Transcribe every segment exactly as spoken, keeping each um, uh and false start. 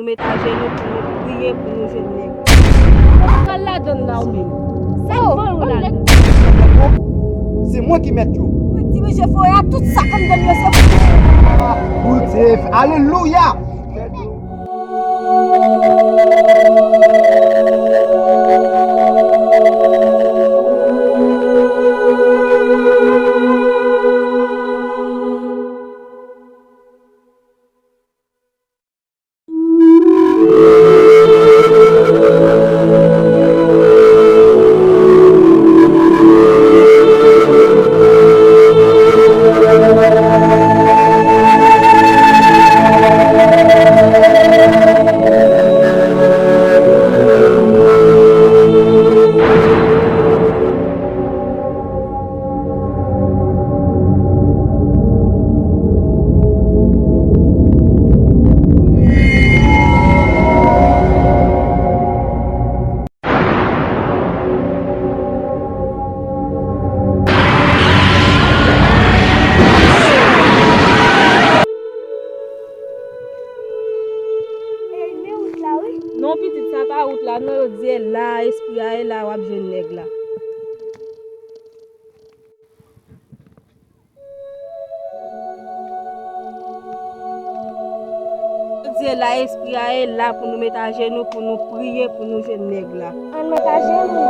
Met ajenou pou nou priye pou nou jwenn nèg. Ou pral ladann la ou menm. Sa k voye w ladann? Se mwen ki mèt yo. Mwen dirije forè a, tout sa k anndan yo se pou mwen. Bondye, alelouya! Ey, men wout la, wi. Non, pitit, sa pa wout la, non, yo di e la, espri a e la, w ap jwenn nèg la. Yo di e la, espri a e la pou nou met ajenou, pou nou priye, pou nou jwenn nèg la. Ann met ajenou.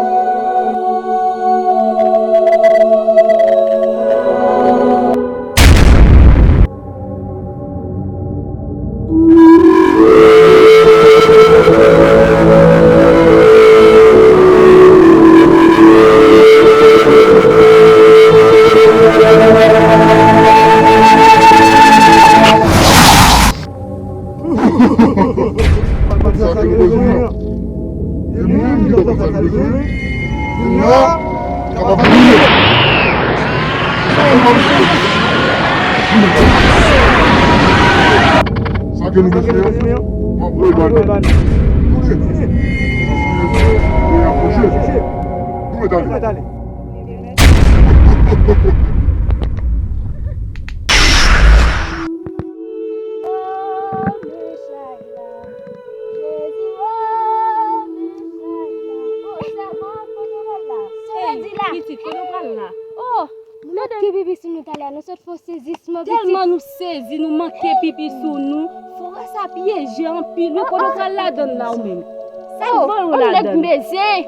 Sa ke nou bezwen an, w ap voye ba nou. Koute. Paske lè a pwoche. Nou mèt ale. Ey, pitit, kote w pral la? Oh, nou t ap fè pipi sou nou talè a, nou sot fè yon sezisman, pitit. Tèlman nou sezi, nou manke pipi sou nou. Forè sa pyeje anpil, wi, kote w pral ladann la ou menm? Sa k voye w ladann? Nèg m bezwen.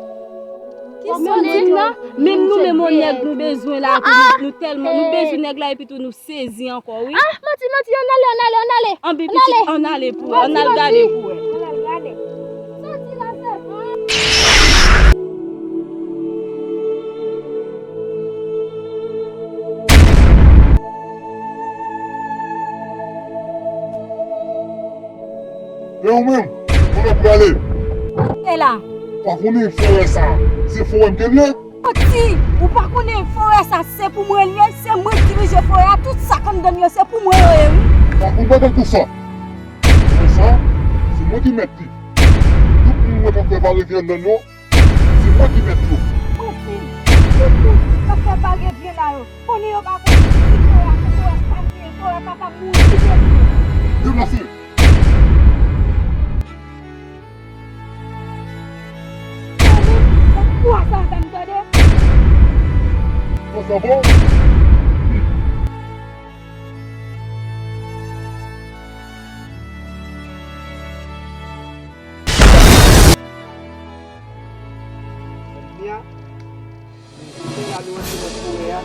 Kisa w di la? Menm nou menm yon nèg nou bezwen la, nou, nou tèlman, nou bezwen nèg la, epi tou nou sezi ankò, wi. Ah, manti, manti, ann ale, ann ale, ann ale. Ann ale pou, ann al gade pou wè. Ann al gade. Soti la, sèvant. E ou menm, kote w prale? E la. Ou pa konnen forè sa, se forè m te l ye? Manti! Ou pa konnen forè sa se pou mwen l ye, se mwen k dirije forè a, tout sa k anndan l yo se pou mwen yo ye, wi. Ou pa konn bagay konsa. Forè sa, se mwen ki mèt li. Tout moun mwen k ap fè varevye anndan l yo, se mwen ki mèt yo. Manti! Tout moun k ap fè varevye la yo, konnen yo pa konnen si forè a se forè pa m li ye, forè papa m mouri kite m li ye. Deplase! Tande, fòk pwa sa avè m, tande. Fòs la bon. Kounye a, kounye a nou antre nan forè a.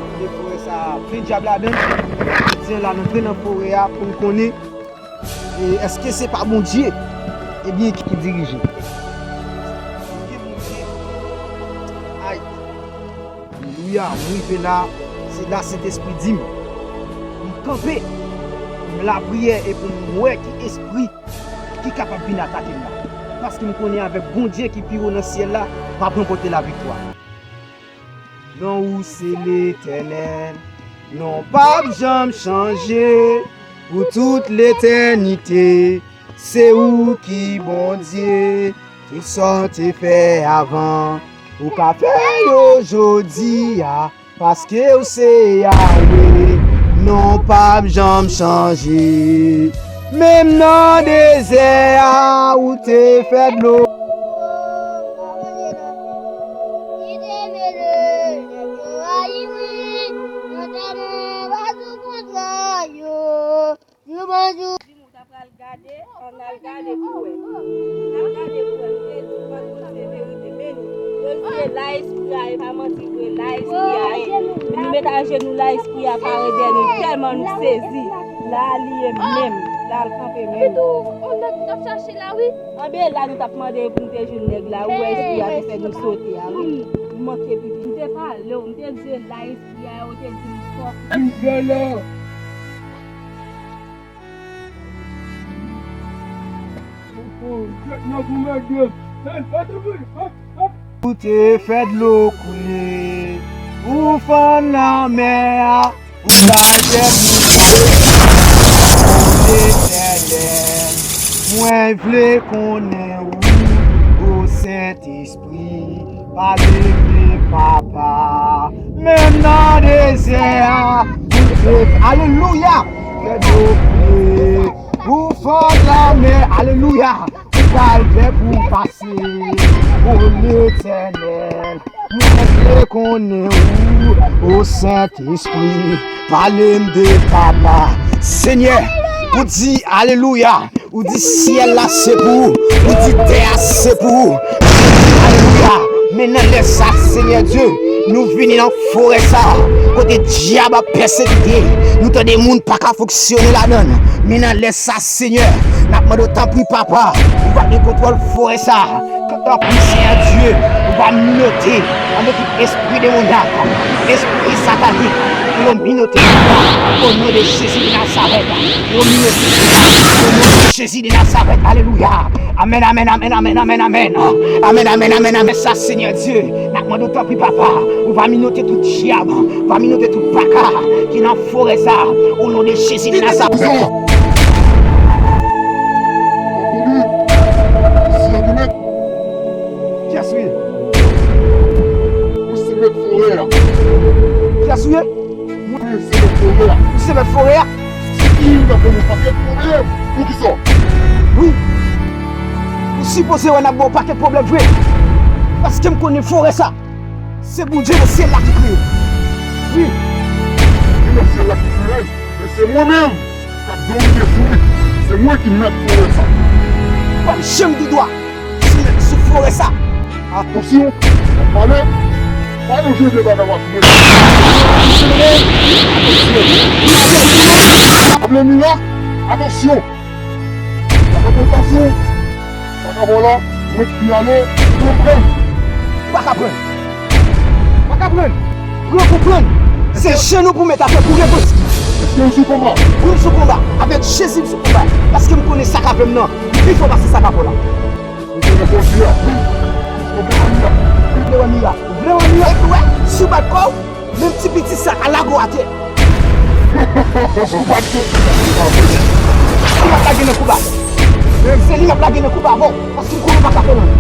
Kote forè sa a plen dyab ladan l. Jodi a la n antre nan forè a pou n konnen, e, èske se pa Bondye, ebyen, ki dirije. Bondye, Bondye. Ay. Alelouya, m rive la, se la Sentespri di m. M kanpe, m lapriyè epi m wè ki espri ki kapab vin atake m la. Paske m konnen avèk Bondye ki pi wo nan syèl la, m ap ranpòte laviktwa. Non ou se Letènèl, non pa p janm chanje pou tout letènite. Se ou ki Bondye, tout sa w te fè avan, ou ka fè yo jodi a, paske w se Yawe, non w p ap janm chanje. Menm nan dezè a, ou te fè dlo. Di m ou ta pral gade, ann al gade pou wè. Ann al gade pou wè. M te di w pa t konn se verite, men nou. Yo di se la espri a ye, pa manti vre, la espri a ye. Nou met ajenou la, espri a parèt dèyè nou, tèlman nou sezi. La li ye menm, la l kanpe menm. Pitou, on nèg n ap chache la, wi. Anben la nou t ap mande pou n te jwenn nèg la, ou wè espri a te fè nou sote a, wi. Nou manke pipi. M te pale w, m te di se la espri a ye, ou te di m fò. Vin fè la. Ou te fè dlo koule, ou fann lanmè a, ou pral fè bouke. O Letènèl, mwen vle konnen ou, o Sentespri. Pale vle papa, menm nan dezè a, ou te, alelouya, fè dlo koule, ou fè lanmè, alelouya, ou pral fè pou pase, o Letènèl, mwen vle konnen ou, o Sentespri, pale m de papa, Senyè, ou di, alelouya, Ou di syèl la se pou ou. Ou di tè a se pou ou. Alelouya. Men nan lè sa, Senyè Dye, nou vini nan forè sa, kote dyab ap pèsekite. Nou tande moun pa ka fonksyone ladan l. Men nan lè sa, Senyè, n ap mande w, tanpri, Papa, ou va gen kontwòl forè sa. Tanpri, Senyè Dye, ou va minote anvè tout espri demonyak, espri satanik, pou yo minote, o non de Jezi de Nazarèt, pou yo minote, o non de Jezi de Nazarèt, alelouya. Amèn, amèn, amèn, amèn, amèn, amèn. Amèn, amèn, amèn, amèn. Sa, Senyè Dye, n ap mande w, tanpri, Papa, ou va minote tout dyab, ou va minote tout baka ki nan forè sa, o non de Jezi de Nazarèt. Kouri, si yo te mèt. Kiyès ou ye? Mwen se mèt forè a. Kiyès ou ye? Mwen se mèt forè a. Ou se mèt forè a? Se ki m t ap ban nou pakèt pwoblèm. Poukisa? Wi. Ou sipoze wè n ap ba w pakèt pwoblèm vre. Paske m konnen forè sa, se Bondye nan syèl la ki kreye l. Wi. Bondye nan syèl la ki kreye l, men se mwen menm k ap domine sou li. Se mwen ki mèt forè sa. P ap janm gen dwa sou, sou forè sa. Atansyon, w ap pale, pa yon jwe de bagay w ap jwe. Atansyon. W ap vle mirak? Atansyon. W ap atansyon. Sa k ap fè w la, mwen ki ale, ou pran. Ou pa ka pran. Ou pa ka pran. Pran pou pran. Se jenou pou met atè pou repanti. Èske w sou konba? Wi, m sou konba. Avèk Jezi, m sou konba. Paske m konnen sa k ap fè m nan pi fò pase sa k ap fè w la. Ou konnen Bondye a pi. Ou vle wè mirak? Ou vle wè mirak? Ou vle wè mirak? Epi wè, si w bat kò w, menm ti piti sa ka lage w atè. Ou bat kò w. Li m ap lage nan konba. Se li m ap lage nan konba avè w. Paske m konnen w pa ka fè l anyen.